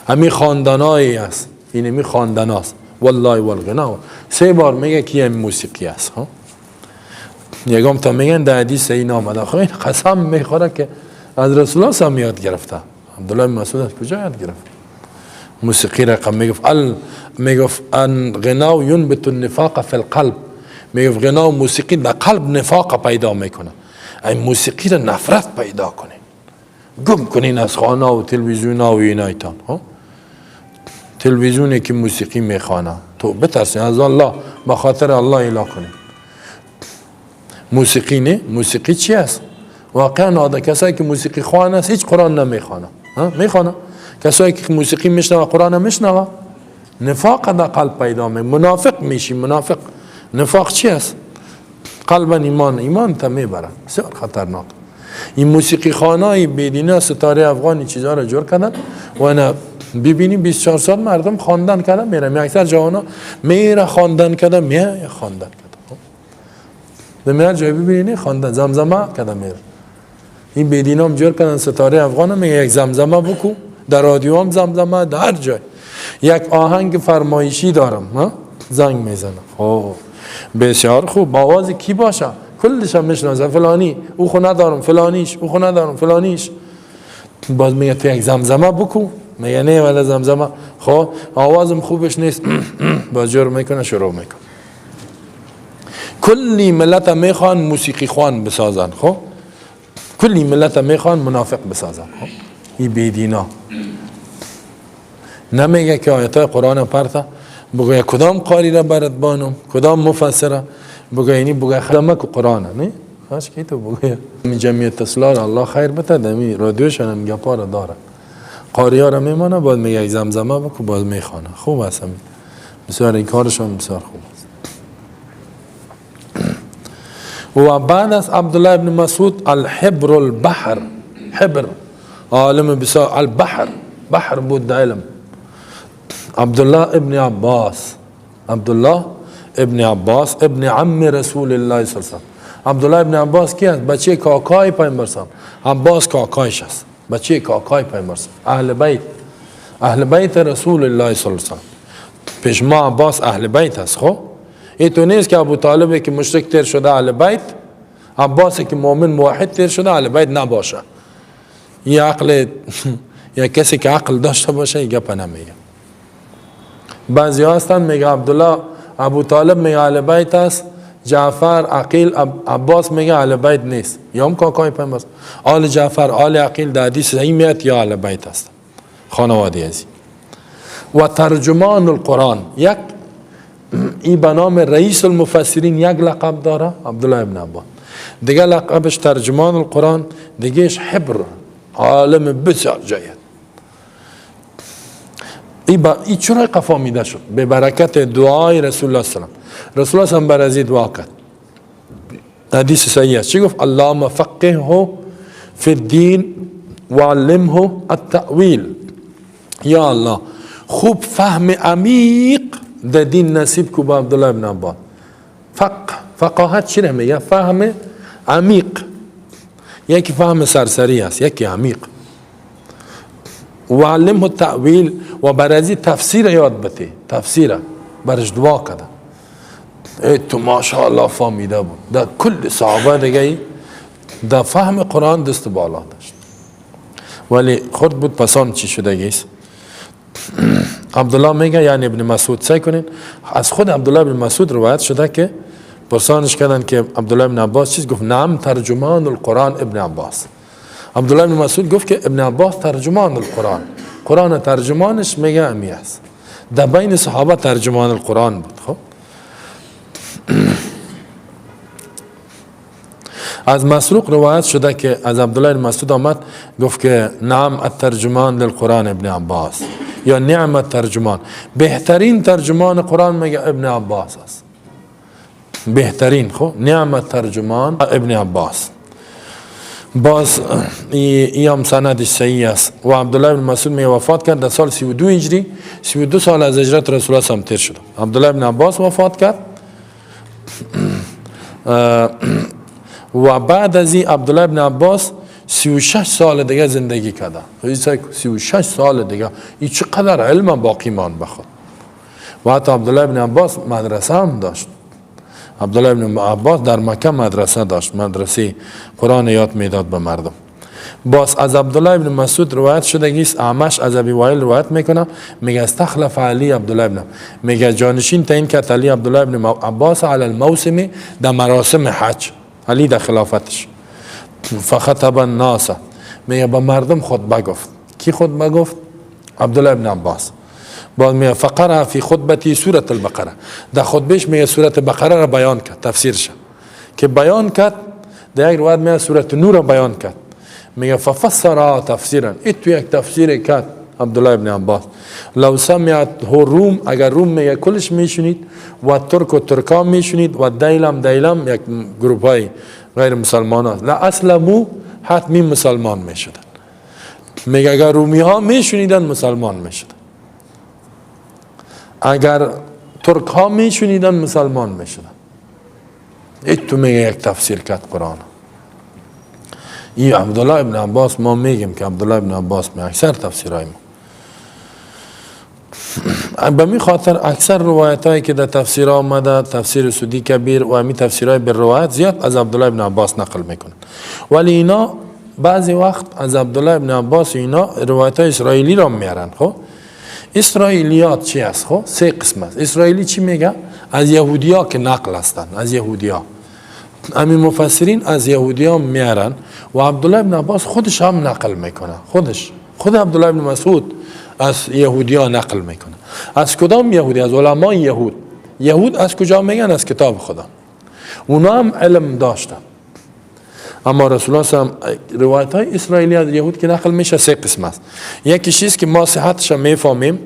امی خواندنایی است، این امی خواندن است، والله هو الغنا. 3 بار میگه که این موسیقی است. خب یکم تا میگن در حدیث این آمده. خب این قسم میخوره که از رسول الله هم یاد گرفته. عبدالله بن مسعود از کجا یاد گرفت موسیقی رقم؟ میگفت میگفت ان غنا ينبت النفاق فی القلب، میگفت غنا و موسیقی در قلب نفاق پیدا میکنه. این موسیقی را نفرت پیدا کنین، گم کنین از خانه و تلویزیون و اینایتان. تلویزیونی که موسیقی میخوانه تو بترسین از الله، به خاطر الله اله کنین. موسیقی نه، موسیقی چی است؟ واقعا آده کسایی که موسیقی خوان است هیچ قرآن نمیخوانه، میخوانه. کسایی که موسیقی میشنوه قرآن میشنوه، نفاق در قلب پیدا می، منافق میشی. منافق نفاق چی است؟ قلبا ایمان، ایمان تا میبره، بسیار خطرناک. این موسیقی خانه بیدینه ستاره افغانی چیزا را جور کردن و انا ببینی 24 سال مردم خواندن کردن میره، اکثر جوانا میره خواندن کردن، میره خواندن کردن. به میره جای ببینی خواندن زمزمه کردن میره. این بیدینا هم جور کردن ستاره افغان، میگه یک زمزمه بکو، در رادیو هم زمزمه، در هر جای. یک آهنگ فرمایشی دارم، ها زنگ میزنم. خب بسیار خوب، آواز کی باشه؟ کلش هم میشناسه، فلانی او خو ندارم، فلانیش او خو ندارم، فلانیش. باز میگه تو یک زمزمه بکو، میگه نه ولی زمزمه، خب آوازم خوبش نیست. باز جور میکنه، شروع میکنه. کلی ملت میخوان موسیقی خوان بسازن، خب کلی ملت میخوان منافق بسازن. خب این بیدینا نمیگه که آیت های قرآن پرتا بگویا کدام قاری را برات بانم، کدام مفسره، بگه اینی بگه خدمک قرآن نه؟ هاش کی تو بگه جمعیت اصلاح الله خیر بده دمی رادیوشان هم گپا را داره. قاری را میمانه باز میگه زمزمه بکو باز میخوانه. خوب است همین. بسیار این کارشان بسیار خوب است. و بعد از عبدالله ابن مسعود الحبر البحر، حبر عالم بسیار، البحر بحر بود در علم. عبدالله ابن عباس، عبدالله ابن عباس ابن عم رسول الله صلی الله علیه و سلم. عبدالله ابن عباس کی است؟ بچه کاکای پیامبر صلی الله علیه و سلم. عباس کاکایش است، بچه کاکای پیامبر صلی الله علیه و سلم، اهل بیت، اهل بیت رسول الله صلی الله علیه و سلم. پیش ما عباس اهل بیت است. خب این تو نیست که ابو طالب که مشرک تیر شده اهل بیت، عباس که مؤمن موحد تیر شده اهل بیت نباشه. یه عقل یا کسی که عقل داشته باشه این گپ نمیگه. بعضی هستن میگه عبدالله ابو طالب میگه اهل بیت است، جعفر عقیل عباس میگه اهل بیت نیست، یا هم کاکای پیامبر است. آل جعفر آل عقیل در حدیث صحیح میاد یا اهل بیت است، خانواده ازی. و ترجمان القرآن، یک ای به نام رئیس المفسرین یک لقب داره عبدالله ابن عباس، دیگه لقبش ترجمان القرآن، دیگهش حبر، عالم بسیار جید. ای چرا قفا میده شد؟ به برکت دعای رسول الله صلی الله علیه و سلم. رسول الله صلی الله علیه و سلم بر از دعا کرد. حدیث صحیح است. چی گفت؟ اللهم فقهه فی الدین وعلمه التأویل. یا الله خوب فهم عمیق در دین نصیب کو به عبدالله ابن عباس. فقاهت چی میگه؟ فهم عمیق. یکی فهم سرسری است، یکی عمیق. و علمه التأویل، و برازی تفسیر یاد بده، تفسیر برش دعا کرده. ای تو ماشاءالله فهمیده بود. در کل صحابه دیگه در فهم قرآن دست بالا داشت، ولی خود بود پسان چی شده گیست. عبدالله میگه یعنی ابن مسعود، سعی کنین از خود عبدالله ابن مسعود روایت شده که پرسانش کردن که عبدالله ابن عباس چیز گفت؟ نعم ترجمان القرآن ابن عباس. عبدالله ابن مسعود گفت که ابن عباس ترجمان القرآن، قرآن ترجمانش میگه امی است. در بین صحابه ترجمان القرآن بود. خب از مسروق روایت شده که از عبدالله ابن مسعود آمد گفت که نعم الترجمان للقرآن ابن عباس، یا نعم الترجمان، بهترین ترجمان قرآن میگه ابن عباس است، بهترین. خب نعم الترجمان ابن عباس. باز ای هم سندش صحیح است. و عبدالله ابن مسعود می وفات کرد در سال 32 هجری، 32 سال از هجرت رسول الله صلی الله علیه و سلم تیر شد. عبدالله ابن عباس وفات کرد. و بعد از این عبدالله ابن عباس 36 سال دیگه زندگی کرده. 36 سال دیگه، این چقدر علم باقی مان بخواد. و حتی عبدالله ابن عباس مدرسه هم داشت. عبدالله ابن عباس در مکه مدرسه داشت، مدرسه قرآن یاد میداد به مردم. باز از عبدالله ابن مسعود روایت شده است، اعمش از ابی وائل روایت میکنه، میگه استخلف علی عبدالله ابن، میگه جانشین تعیین کرد علی عبدالله ابن عباس علی الموسم، در مراسم حج علی در خلافتش. فخطب الناس، میگه به مردم خطبه گفت. کی خطبه گفت؟ عبدالله ابن عباس. باز میگه فقرأ فی خطبتی سورة البقره، در خطبهش میگه سورة بقره را بیان کرد، تفسیرش که بیان کرد. در یک روایت میگه سورة نور را بیان کرد. میگه ففسرها تفسیرا، این تو یک تفسیر کرد عبدالله ابن عباس. لو سمعته روم، اگر روم میگه کلش میشونید، و ترک و ترکا میشونید، و دیلم دیلم یک گروپ های غیر مسلمان ها، لا اسلمو حتمی مسلمان میشدن. میگه اگر رومی ها میشونیدن مسلمان میشدن، اگر ترک ها میشونیدن مسلمان میشدن. این تو میگه یک تفسیر کرد قرآن. این عبدالله ابن عباس، ما میگیم که عبدالله ابن عباس می اکثر تفسیرهای ما به می خاطر اکثر روایت هایی که در تفسیر آمده، تفسیر سودی کبیر و همی تفسیرهای به روایت زیاد از عبدالله ابن عباس نقل میکنن. ولی اینا بعضی وقت از عبدالله ابن عباس اینا روایت های اسرائیلی را میارن. خب اسرائیلیات چی است؟ خب سه قسم است. اسرائیلی چی میگه؟ از یهودیا که نقل هستند، از یهودیا همین مفسرین از یهودیا میارن و عبدالله ابن عباس خودش هم نقل میکنه. خودش خود عبدالله ابن مسعود از یهودیا نقل میکنه. از کدام یهودی؟ از علمای یهود. یهود از کجا میگن؟ از کتاب خدا. اونا هم علم داشتن. اما رسول الله صلی الله علیه و سلم روایت های اسرائیلی از یهود که نقل میشه سه قسم است. یکی چیز که ما صحتش میفهمیم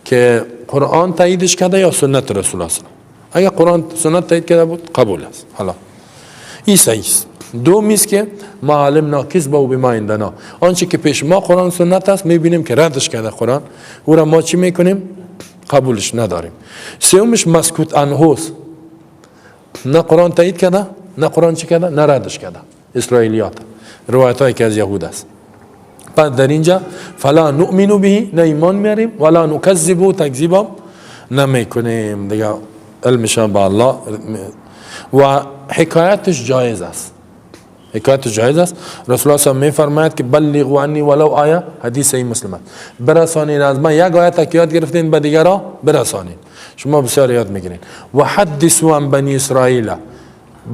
که قرآن تاییدش کرده یا سنت رسول الله صلی الله علیه و سلم. اگر قرآن سنت تایید کرده بود قبول است. حالا این صحیح است. دومی است که ما علمنا کذب و بما عندنا، آنچه که پیش ما قرآن سنت است میبینیم که ردش کرده قرآن، او را ما چی میکنیم؟ قبولش نداریم. سومش مسکوت عنه، نه قرآن تایید کرده نه قرآن چی کرده نه ردش کرده، اسرائیلیات روایت هایی که از یهود است. بعد در اینجا فلا نؤمن به، نه ایمان میاریم ولا نکذب، تکذیبم نمیکنیم دیگه، علمش به الله. و حکایتش جایز است، حکایت جایز است. رسول الله صلی الله علیه و میفرماید که بلغوا عنی ولو آیه، حدیث صحیح مسلم است، برسانین از من یک آیت که یاد گرفتین به دیگران برسانین، شما بسیار یاد میگیرین. و حدثوا عن بنی اسرائیل،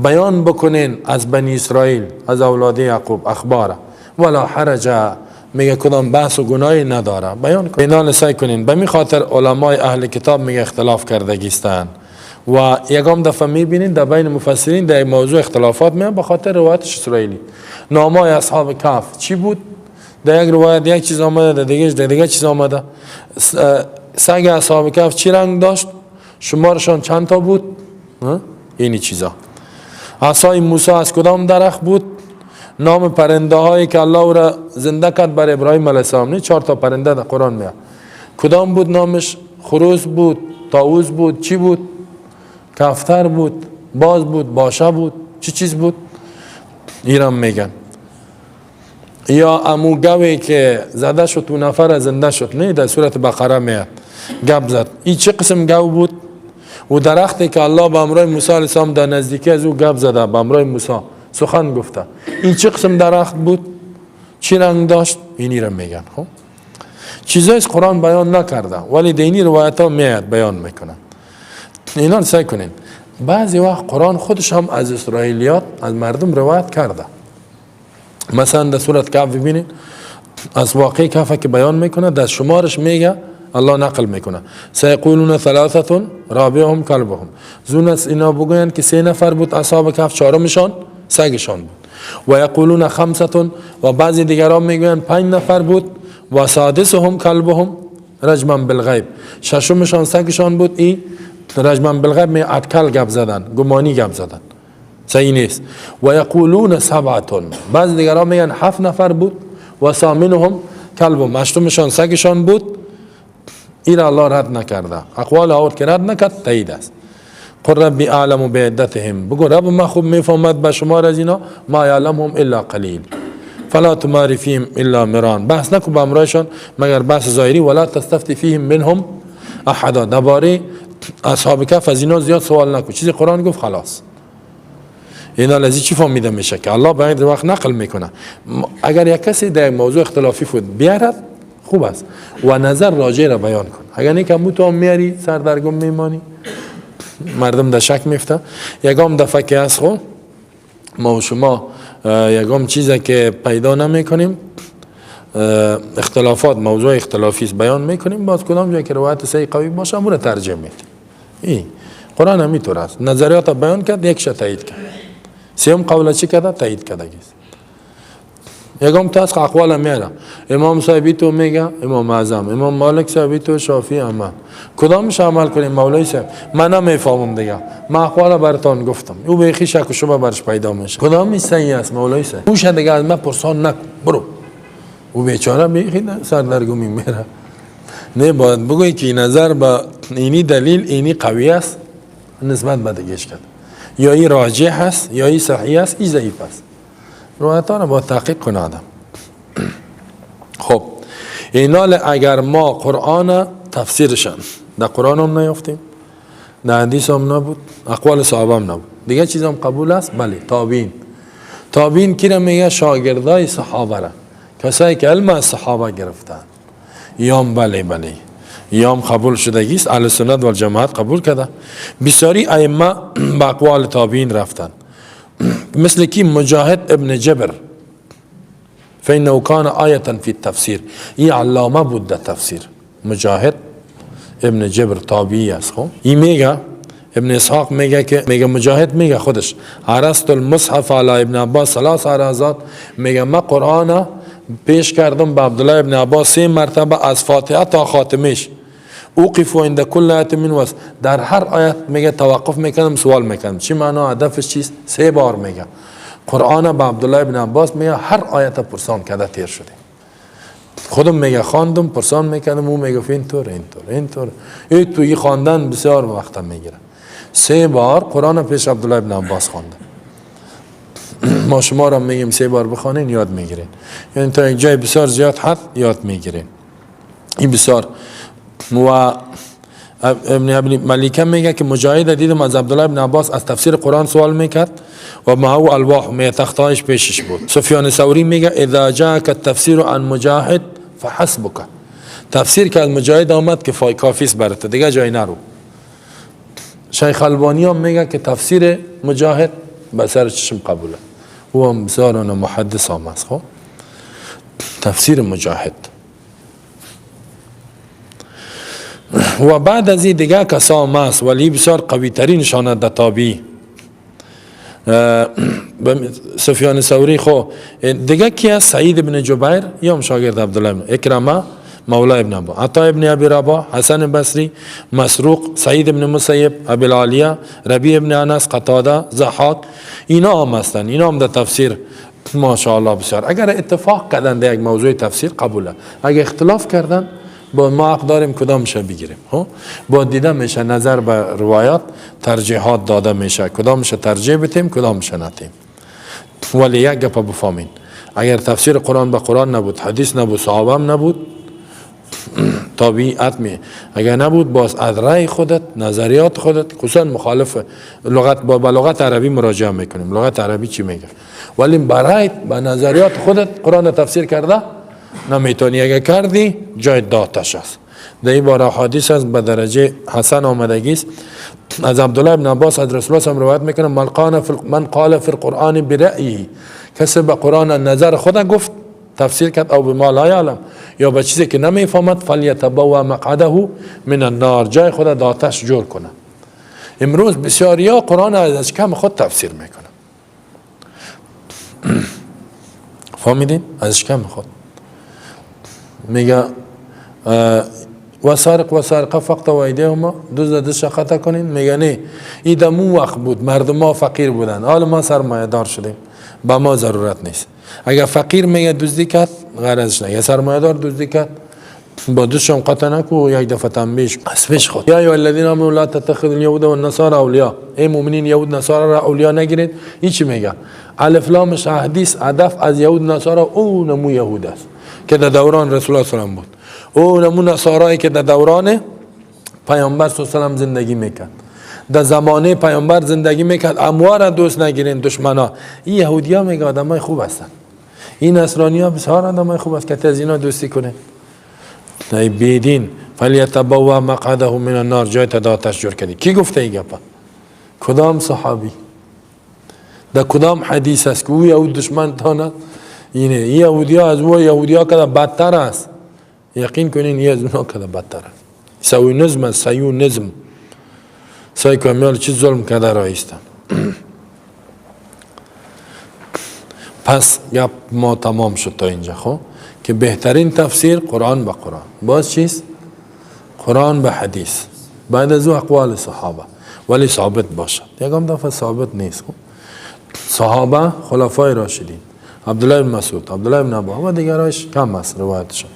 بیان بکنین از بنی اسرائیل از اولاد یعقوب اخباره، ولا حرج، میگه کدام بحث و گناهی نداره، بیان کنین. اینا سعی کنین. به می خاطر علمای اهل کتاب میگه اختلاف کردگیستن و یکم دفعه میبینین در بین مفسرین در موضوع اختلافات میان به خاطر روایت اسرائیلی. نامای اصحاب کهف چی بود؟ در یک روایت یک چیز آمده، در دیگه چیز آمده. سگ اصحاب کهف چی رنگ داشت؟ شمارشان چند تا بود؟ اینی چیزا. عصای موسی از کدام درخت بود؟ نام پرنده هایی که الله او را زنده کرد بر ابراهیم علیه السلام، نه 4 تا پرنده در قرآن میاد، کدام بود نامش؟ خروس بود، طاووس بود، چی بود؟ کفتر بود، باز بود، باشه بود، چی چیز بود؟ ایران میگن. یا امو گوی که زده شد و نفر زنده شد، نه در سورت بقره میاد گپ زد، این چه قسم گو بود؟ و درختی که الله به امرای موسی علیه السلام در نزدیکی از او گپ زده، به امرای موسی سخن گفته، این چه قسم درخت بود؟ چی رنگ داشت؟ اینی را میگن. خب چیزایی قرآن بیان نکرده ولی دینی روایت ها میاد بیان میکنن. اینا رو سعی کنین. بعضی وقت قرآن خودش هم از اسرائیلیات از مردم روایت کرده. مثلا در سورت کهف ببینید، از واقع کهف که بیان میکنه در شمارش میگه الله نقل میکنه سیقولون ثلاثه رابعهم کلبهم، زون از اینا بگوین که 3 نفر بود اصحاب کهف، چهارمشان سگشان بود. و یقولون خمسه، و بعضی دیگران میگوین 5 نفر بود، و سادسهم کلبهم رجما بالغیب، ششمشان سگشان بود. این رجما بالغیب می اٹکل گپ زدن، گمانی گپ زدن، صحیح نیست. و یقولون سبعه، بعضی دیگران میگن 7 نفر بود، و ثامنهم کلبهم، هشتمشان سگشان بود. این الله رد نکرده، اقوال آورد که رد نکرد تایید است. قل ربی اعلم بعدتهم، بگو رب ما خوب میفهمد به شمار از اینا، ما یعلمهم الا قلیل فلا تماری فیهم الا مران، بحث نکن به امرایشان مگر بحث ظاهری، ولا تستفتی فیهم منهم احدا، درباره اصحاب کهف از اینا زیاد سوال نکن، چیزی قرآن گفت خلاص. اینا لذی چی فهمیده میشه که الله به این وقت نقل میکنه. اگر یک کسی در موضوع اختلافی بود بیارد خوب است و نظر راجع را بیان کن، اگر نه که تو هم میاری سردرگم میمانی، مردم در شک میفته. یکم دفعه که از خو ما و شما یکم چیزی که پیدا نمیکنیم، اختلافات موضوع اختلافی است بیان میکنیم، باز کدام جای که روایت صحیح قوی باشه امور ترجمه میدیم. این قرآن همینطور است، نظریات بیان کرد، یکش تایید کرد، سیوم قول چی کرده؟ تایید کرده. یکم تاسق اقوال میاره، امام صاحبی تو میگه امام اعظم، امام مالک صاحبی تو، شافعی، احمد، کدامش عمل کنیم مولوی صاحب؟ من نمیفهمم دیگه، من اقوال براتون گفتم، او به شک و شبه برش پیدا میشه، کدام صحیح است مولوی صاحب؟ اوش دیگه از من پرسان نکن، برو. او بیچاره بیخی سردرگمی میره. نه باید بگویی که نظر به اینی دلیل اینی قوی است نسبت به دیگهش کرد، یا این راجح است یا این صحیح است، این ضعیف است. روایتان با تحقیق کنه آدم. خب اینال اگر ما قرآن تفسیرشن در قرآن هم نیافتیم، در حدیث هم نبود، اقوال صحابه هم نبود، دیگه چیز هم قبول است؟ بله. تابعین، تابعین کی را میگه؟ شاگردای صحابه را، کسایی که علم از صحابه گرفتن، یام بله بله یام قبول شدگی است، اهل سنت و جماعت قبول کرده. بسیاری ائمه به اقوال تابعین رفتن، مثل کی؟ مجاهد ابن جبر، فإنه كان آیة فی التفسیر، این علامه بود در تفسیر. مجاهد ابن جبر تابعی است. خب این میگه ابن اسحاق میگه که میگه مجاهد میگه خودش عرضت المصحف علی ابن عباس ثلاث عرضات، میگه ما قرآن پیش کردم به عبدالله ابن عباس 3 مرتبه از فاتحه تا خاتمش. اوقف عند کل آیت من وس، در هر آیت میگه توقف میکنم، سوال میکنم چی معنا، هدفش چیست. 3 بار میگه قرآن به عبدالله ابن عباس میگه هر آیت پرسان کرده تیر شده. خودم میگه خواندم پرسان میکردم، او میگه اینطور اینطور اینطور. ای توی خواندن بسیار وقت میگیره. 3 بار قرآن پیش عبدالله ابن عباس خواندم. ما شما را میگیم 3 بار بخوانین یاد میگیرین، یعنی تا یک جای بسیار زیاد حد یاد میگیرین. این بسیار. و ابن ملیکه میگه که مجاهد دیدم از عبدالله ابن عباس از تفسیر قرآن سوال میکرد و ما هو الواح، می تختایش پیشش بود. سفیان ثوری میگه اذا جاءك التفسیر عن مجاهد فحسبك، تفسیر که از مجاهد آمد که کافی است برات، دیگه جای نرو. شیخ البانی هم میگه که تفسیر مجاهد به سر چشم قبوله، او هم بسیار محدث هم است. خب تفسیر مجاهد. و بعد از این دیگه کسا هم است، ولی بسیار قوی ترین شانه در تابعی سفیان ثوری. خو دیگه کی است؟ سعید بن جبیر یا هم شاگرد عبدالله بن اکرمه مولا ابن ابا، عطا ابن ابی رباح، حسن بصری، مسروق، سعید ابن مسیب، ابی العالیه، ربیع ابن انس، قتاده، ضحاک، اینا هم هستند. اینا هم در تفسیر ماشاءالله بسیار. اگر اتفاق کردن در یک موضوع تفسیر قبوله، اگر اختلاف کردن با ما حق داریم کدامش بگیریم. با دیده میشه نظر به روایات ترجیحات داده میشه، کدامش ترجیح بتیم کدامش نتیم. ولی یک گپ بفهمین، اگر تفسیر قرآن به قرآن نبود، حدیث نبود، صحابه هم نبود، تابعیت می اگر نبود، باز از رأی خودت، نظریات خودت، خصوصا مخالف لغت، با لغت عربی مراجعه میکنیم، لغت عربی چی میگه، ولی برای با نظریات خودت قرآن تفسیر کرده نمیتونی. اگر کردی جای داتش است. در این باره حدیث است به درجه حسن آمدگی است. از عبدالله بن عباس از رسول الله روایت میکنه من قال فی القرآن برأیه، کسی به قرآن نظر خود گفت تفسیر کرد، او بما لا یعلم، یا به چیزی که نمیفهمد، فلیتبوأ مقعده من النار، جای خود داتش جور کنه. امروز بسیاریا قرآن از کم خود تفسیر میکنه. فهمیدین؟ از کم خود میگه و سارق و سارقه فقطعوا ایدیهما، دزد دزد قطع کنین. میگه نه، این دمو وقت بود، مردم ما فقیر بودن، حالا ما سرمایه دار شدیم، به ما ضرورت نیست. اگر فقیر میگه دزدی کرد غرضش نه، یا سرمایه دار دزدی کرد با دزدشم قطع نکو، یک دفعه تنبیهش اسفش خود. یا ایها الذین آمنوا لا تتخذوا اليهود والنصارى اولیاء، ای مؤمنین یهود نصارا را اولیا نگیرید. این چی میگه؟ الف لامش حدیث هدف از یهود نصارا او نمو یهود است که در دوران رسول الله صلی الله علیه و بود، او نمو نصارایی که در دوران پیامبر صلی الله علیه و سلم زندگی میکرد، در زمانه پیامبر زندگی میکرد. اموار دوست نگیرین دشمنا. این یهودیا میگه آدمای خوب هستن، این نصرانیا بسیار آدمای خوب است که از اینا دوستی کنه. ای بیدین فلیتبوأ مقعده من النار، جای تداتش جور کردی. کی گفته این گپا؟ کدام صحابی؟ در کدام حدیث است که او یهود دشمن تانه؟ اینه این یهودیا از او یهودیا کده بدتر است. یقین کنین این از اونا کده بدتر است. سوینزم است، سیونزم. سعی کمیال چی ظلم کرده رایستن. پس گپ ما تمام شد تا اینجا. خب که بهترین تفسیر قرآن به قرآن، باز چیست؟ قرآن به حدیث، بعد از او اقوال صحابه، ولی ثابت باشد. یکم دفعه ثابت نیست. خب صحابه خلفای راشدین، عبدالله بن مسعود، عبدالله بن عباس و دیگرایش کم است روایتشان.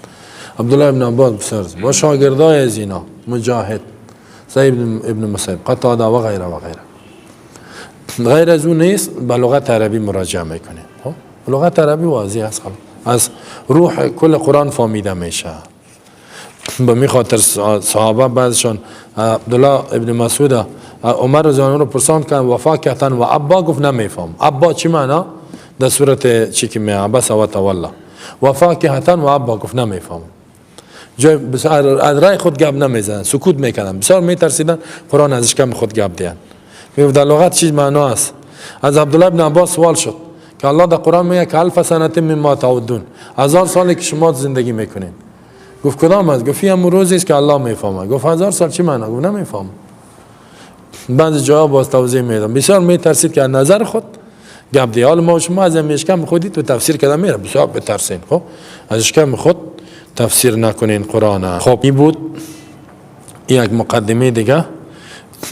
عبدالله بن عباس بسیار با شاگردای از اینا، مجاهد، سعید ابن مسیب، قتاده و غیره و غیره. غیر از اون نیست. به لغت عربی مراجعه میکنیم. خب لغت عربی واضح است، از روح کل قرآن فهمیده میشه. به می خاطر صحابه بعضشان عبدالله ابن مسعود عمر رضی الله عنه رو پرسان کردن وفا کردن و ابا، گفت نمیفهم. ابا چی معنا؟ در صورت چی که می عبس و تولا. وفا کردن و ابا، گفت نمیفهم. جای بسیار از رای خود گپ نمیزنن، سکوت میکردن، بسیار میترسیدن قرآن ازش کم خود گپ دیان. میگفت در لغت چیز معنا است. از عبدالله ابن عباس سوال شد که الله در قرآن میگه که الف سنه مما تعدون، 1000 سالی که شما زندگی میکنین. گفت کدام است؟ گفت این روزی است که الله میفهمه. گفت 1000 سال چی معنا؟ گفت نمیفهم. بعضی جاها باز توضیح میدم. بسیار میترسید که از نظر خود گپ دی. حال ما شما از اشکم خودی تو تفسیر کردن میره، بسیار بترسین. خب از اشکم خود تفسیر نکنین قرآن. خب این بود یک مقدمه دیگه.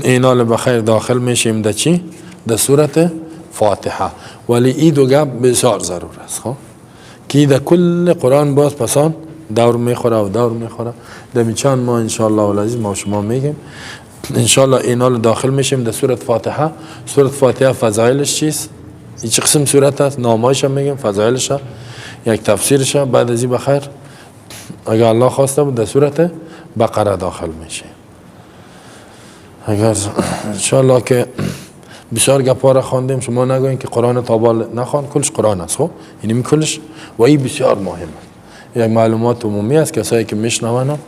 اینال بخیر داخل میشیم در چی؟ در سورت فاتحه. ولی این دو گپ بسیار ضرور است. خب که در کل قرآن باز پسان دور میخوره و دور میخوره. در چند ما انشاءالله العزیز ما شما میگیم انشاءالله اینال داخل میشیم در سورت فاتحه. سورت فاتحه فضایلش چیست؟ این چه قسم سورت است؟ نامایش هم میگیم، فضایلش، یک تفسیرش. بعد از این بخیر اگر الله خواسته بود در سورت بقره داخل میشه. اگر انشاءالله که بسیار گپا را خواندیم، شما نگوین که قرآن تابال نخوان، کلش قرآن است. خب یعنی کلش و این بسیار مهم است. یک معلومات عمومی است، کسایی که میشنون